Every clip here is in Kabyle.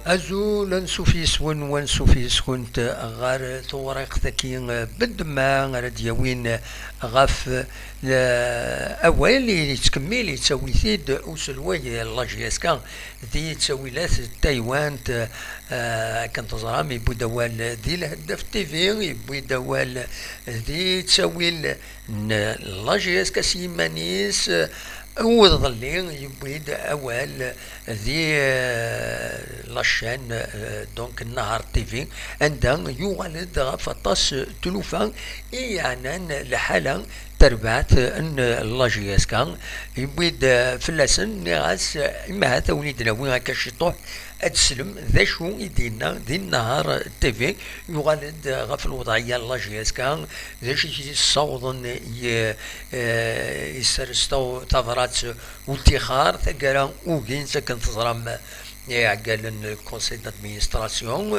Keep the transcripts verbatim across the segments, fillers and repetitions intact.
Azul, ansuf yes-wen, wansuf yes-kunt ɣer tewriqt-agi, eh, beddemma ara d-yawin ɣef, eh, awal yettkemmil, yettawi-t-id uselway n la J S K di ttawilat n taywant, eh, akken teẓram, yewwi-d awal di Lheddaf T V, yewwi-d awal di ttawil n la J S K s yiman-is, eh, u iḍelli yewwi-d awal di, eh, la chaîne, eh, donc Nahar T V, anda yuɣal-d ɣef aṭas n tlufa i yeɛnan lḥala n terbaɛt n la J S K. Yewwi-d, eh, fell-asen, nniɣ-as, eh, imahat a wen-id-nawi akka ciṭuḥ, ad teslem d acu i d-yenna di Nahar T V, yuɣal-d ɣef lewḍeɛya n la J S K, d acu i k-yessawḍen i, eh, yessers taw-, tabrat n uṭixer, taggara ugin-tt akken teẓram iɛeggalen n conseil d'administration,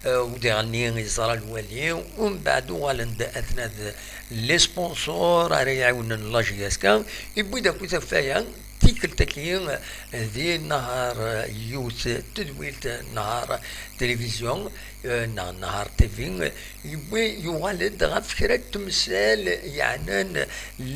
eh, u diɣenni yeẓra lwali, u mbeɛd uɣalen-d atna d les sponsors ara iɛiwnen la J S K, yewwi-d akk tafaya, tikkelt-agi di Nahar, eh, yiwet tedwilt, Nahar télévision, eh, neɣ Nahar T V, eh, yewwi, yuɣal-d ɣef kra n temsal yeɛnan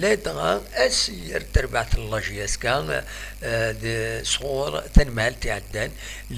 ladɣa ass yer terbaɛt n la J S K, eh, d sɣur tanmalt iɛeddan,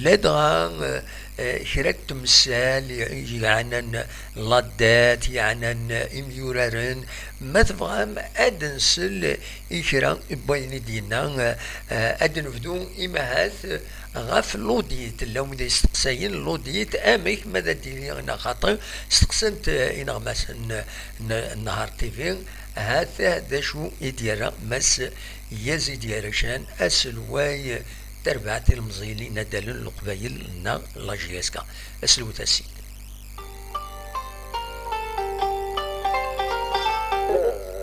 ladɣa, eh, eh, kra n temsal yeɛnan la date, yeɛnan imyuraren. Ma tebɣam ad nsel i kra n wayen i d-yenna, eh, ad nebdu imahat ɣef l'audit. Llan wid isteqsayen l'audit, amek ma d ad d-yili neɣ xaṭi, steqsan-t, eh, ineɣmasen n, n Nahar T V, ha-t-a d acu i d-yerra Mass Yazid Yarican, aselway n terbaɛt ilemẓiyen inadalen n Leqbayel neɣ la J S K. Aselwet a Sid.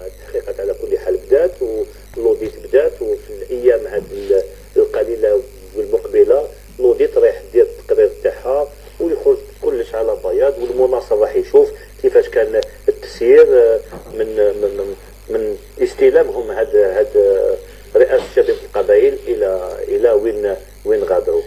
التحقيقات على كل حال بدات، واللوديت بدات، وفي الايام هاد ال- القليله المقبله لوديت رايح دير التقرير تاعها، ويخرج كلش على بياض، والمناصر راح يشوف كيفاش كان التسيير، آه، من من من من استلامهم هاد هاد رئاسه شبيبه القبائل الى الى وين وين غادروا.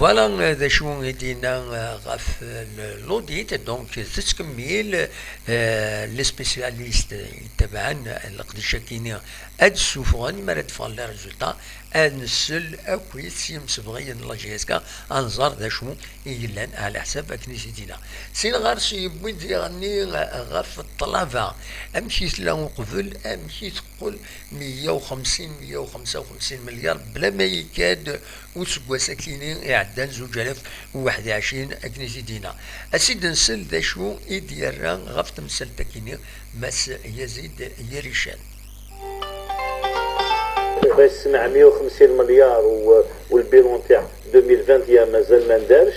Voilà, euh, d acu i d-yenna, euh, ɣef, euh, l'audit. Donc tettkemmil, euh, les spécialistes yettabaɛen leqdic-agi-nni ad ssufɣen mi ara d-ffɣen les résultats, ad nsel akkit s yimsebɣiyen n la J S K, ad nẓer d acu i yellan ɛla ḥsab akken i s-id-yenna. Sin ɣer-s yewwi-d diɣenni ɣef ṭṭlaba, amek i tella uqbel, amek i teqqel meyya u xemsin, meyya u xemsa u xemsin milyar, bla ma yekka-d useggas-akini iɛeddan, zuǧ alaf u waḥed u ɛecrin, akken i t-id-yenna. Ad s-id-nsel d acu i d-yerra ɣef temsalt-akini Mass Yazid Yarican. بغيت تسمع مية وخمسين مليار و- والبيلون تاع ألفين وعشرين مازال ما ندارش.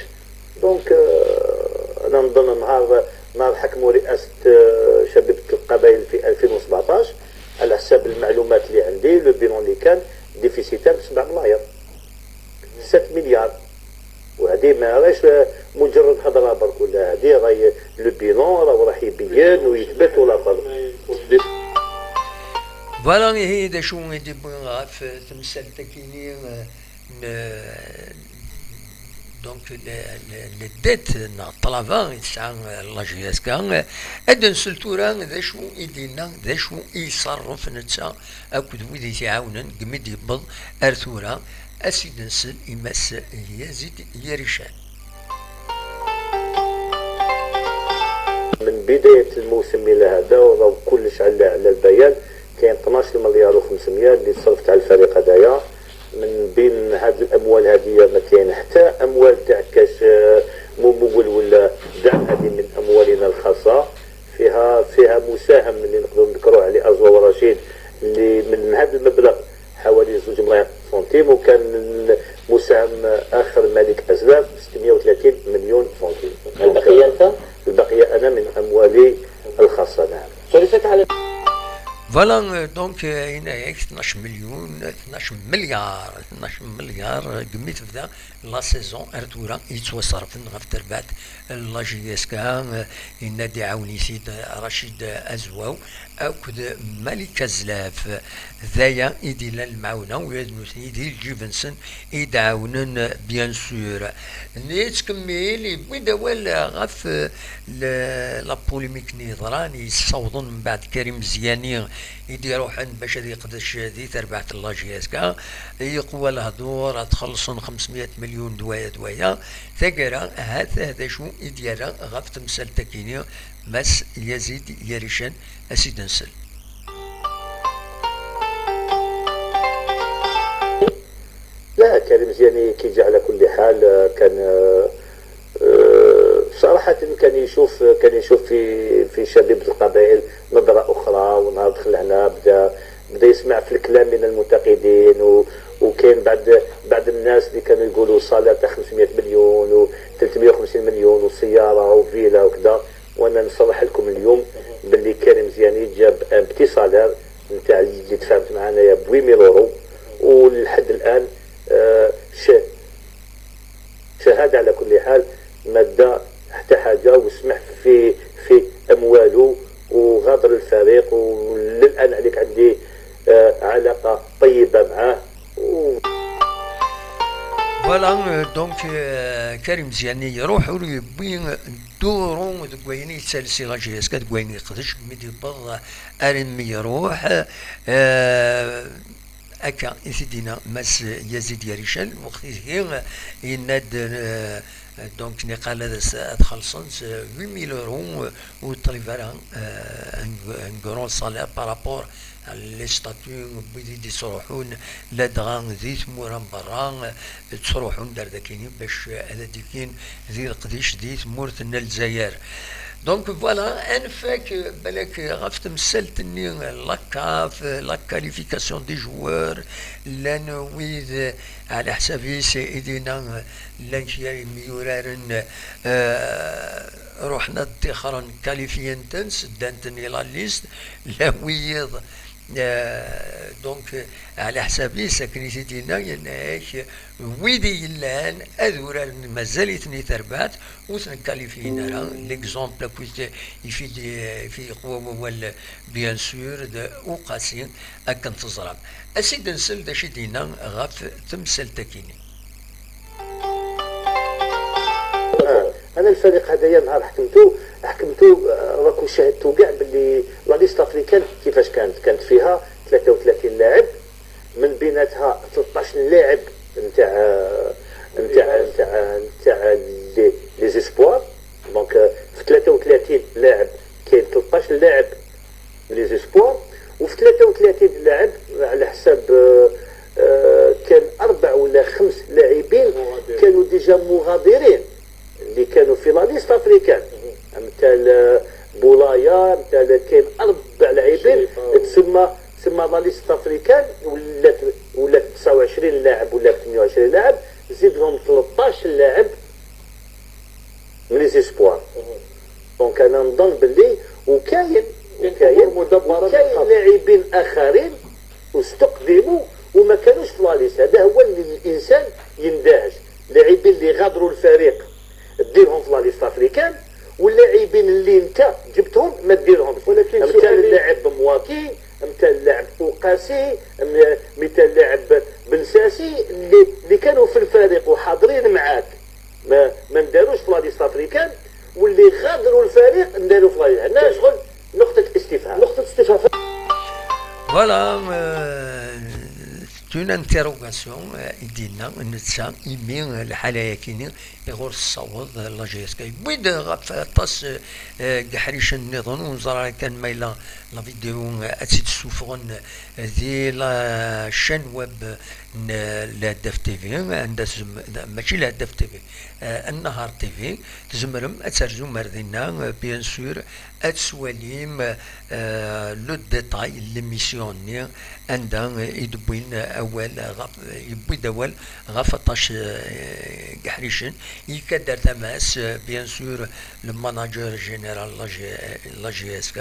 دونك، آه، انا نظن نهار نهار حكموا رئاسه، آه، شبيبه القبائل في ألفين وسبعطاش، على حساب المعلومات اللي عندي، لو بيلون اللي كان ديفيسيتير ب سبعة ملاير، ستة مليار. وهذه ما راهيش مجرد هضره برك، ولا هذه راهي لو بيلون راه راح يبين ويثبت ولا فرق. Voilà, ihi d acu i d-yewwi ɣef temsalt-akini, eh, n, donc, le, le, le dette neɣ ṭṭlaba i tesɛa la J S K. Ad nsel tura d acu i d-yenna, d acu i iṣerref netta akked wid i t-iɛawnen deg mi d-yewweḍ ar tura. Ad s-id-nsel i Mass Yazid Yarican. من بداية الموسم إلى هذا، وراه كلش على، على البيان، كاين اثناش مليار وخمسمية اللي تصرفت على الفريق هذايا. من بين هاد الأموال هذه ما كاين حتى أموال تاع كاش، آه، ممول ولا دعم، هذه من أموالنا الخاصة. فيها، فيها مساهم اللي نقدروا نذكروه علي أزوا ورشيد، اللي من هذا المبلغ حوالي زوج ملايين سنتيم، وكان مساهم آخر مالك أزلاف ستمية وثلاثين مليون سنتيم. البقية أنت؟ البقية أنا من أموالي الخاصة، نعم. صرفت على Voilà, euh, donc, euh, yenna-yak-d tnac milyun, tnac milyar, tnac milyar, deg mi tebda la saison ar tura yettwaṣerfen ɣef terbaɛt n la J S K. Yenna-d iɛawen-it-id Racid Azwaw akked Malik Azlaf. D aya i d-yellan lemɛawna, ula d nutni di lǧib-nsen i d-ɛawnen, bien sûr. Nettkemmil, yewwi-d awal ɣef, eh, le-, la polémique-nni yeḍran, yessawḍen mbeɛd Karim Ziani i d-iruḥen bac ad yeqdec di terbaɛt n la J S K. Yeqwa lehdur ad xellṣen xemsmya milyun d waya d waya. Taggara, ha-t-ah d acu i d-yerra ɣef temsalt-agi-nni Mass Yazid Yarican, a s-id-nsel. لا، كريم زياني كي جا على كل حال، آه، كان، آه، آه، صراحة كان يشوف، كان يشوف في، في شبيبة القبائل نظرة أخرى، ونهار دخل هنا بدا، بدا يسمع في الكلام من المنتقدين، و-، وكاين بعض، بعض الناس اللي كانوا يقولوا صالير تاع خمسمية مليون و ثلاثمية وخمسين مليون وسيارة وفيلا وكذا. وأنا نصرح لكم اليوم باللي كريم زياني جاب ان بتي صالير نتاع اللي تفاهمت معاه انايا ب huit mille euros، ولحد الان، آه، ش-، شهادة على كل حال، ما دا حتى حاجة، وسمح في، في اموالو، وغادر الفريق، وللان عليك عندي، آه، علاقة طيبة معاه. و- Voilà, euh, donc, euh, Karim Ziani iruḥ ur yewwi duru deg wayen yettales i la J S K, deg wayen yeqdec mi d-yewweḍ armi iruḥ. Euh, akka i t-id-yenna Mass Yazid Yarican, lweqt ideg yenna-d, euh, donc, niqal ad as-, ad xellṣen s huit mille euros, euh, ur ṭṭlib ara, euh, un, un grand salaire par rapport les statuts n wid i d-ittruḥun ladɣa di tmura n berra, ttruḥun-d ar dakini bac ad d-ikin di leqdic di tmurt n Lezzayer. Donc voilà, ad nfak balak ɣef temsalt-nni, la caf, la qualification des joueurs, llan wid ɛla ḥsab-is i d-yenna llan kra n yimyuraren, eh, ruḥen ad ṭṭixren, qualifiyen-ten, sddan-ten i la liste, llan wiyiḍ, eh, donc, ɛla ḥsab-is, akken i t-id-yenna, yenna-ak, wid i yellan ad uraren mazal-iten i terbaɛt, ur ten-qualifiyen ara. L'exemple akkit i fi d-, i fi yeqwa wawal, bien sûr, d Uqasi, akken teẓram. A s-id-nsel d acu i d-yenna ɣef temsalt-agi-nni. آه، انا الفريق هذايا نهار حكمته، حكمته، آه، راكو شاهدتوا كاع باللي la liste africaine كيفاش كانت، كانت فيها ثلاثة وثلاثين لاعب، من بيناتها ثلطاش لاعب نتاع، نتاع، نتاع، نتاع les، les espoirs. Donc، آه، في ثلاثة وثلاثين لاعب كاين ثلطاش لاعب les espoirs، وفي ثلاثة وثلاثين لاعب على حساب، آه، آه، كان اربع ولا خمس لاعبين كانوا déjà مغادرين، اللي كانوا في la liste africaine. مثال، آه، بولايا، مثال، كاين اربع لاعبين تسمى، تسمى la liste africaine ولات، ولات تسعة وعشرين لاعب ولا ثمانية وعشرين لاعب، زيد لهم ثلطاش لاعب من les espoirs. Donc انا نظن باللي وكاين، وكاين، وكاين لاعبين اخرين واستقدموا وما كانوش في la liste. هذا هو اللي الانسان يندهش، لاعبين اللي غادروا الفريق ديرهم في la liste africaine، واللاعبين اللي انت جبتهم ما ديرهمش. ولكن مثال اللاعب مواكي، مثال اللاعب اوقاسي، مثال اللاعب بن ساسي، اللي، اللي كانوا في الفريق وحاضرين معاك، ما، ما نداروش في la liste africaine، واللي غادروا الفريق نداروا في la liste. هنا شغل نقطة استفهام. نقطة استفهام. Voilà, euh, c'est une interrogation, euh, i d-yenna netta, imi, euh, lḥala-agi-nni iɣur tessaweḍ, euh, la J S K. Yewwi-d ɣef aṭas, euh, n yeḥricen nniḍen, ur neẓri ara kan ma yella la vidéo, euh, ad tt-id-ssufɣen, euh, di la chaîne web, euh, n Lhadaf T V, anda tzem-, mačči Lhadaf T V, eh, Nnahar T V, tzemrem ad terzum ar dinna, eh, bien sûr, ad teswalim, eh, le détail n l'émission-nni, anda, eh, i d-wwin awal ɣef, yewwi-d awal ɣef aṭas, eh, n yeḥricen. Yekka-d ar tama-s, eh, bien sûr, le manager général n la G-, la G S K,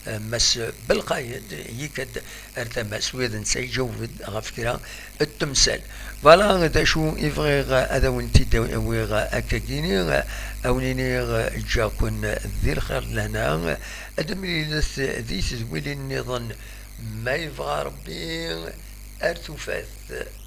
eh, Mass Belqayed, yekka-d ar tama-s, wid netta iǧaweb-d ɣef kra n temsal. Voilà d acu i bɣiɣ ad awen-t-id-awiɣ akkagini, a wen-iniɣ ǧǧiɣ-ken di lxir d lehna, ad mlilet di tedwilin nniḍen ma yebɣa Rebbi, ar tufat.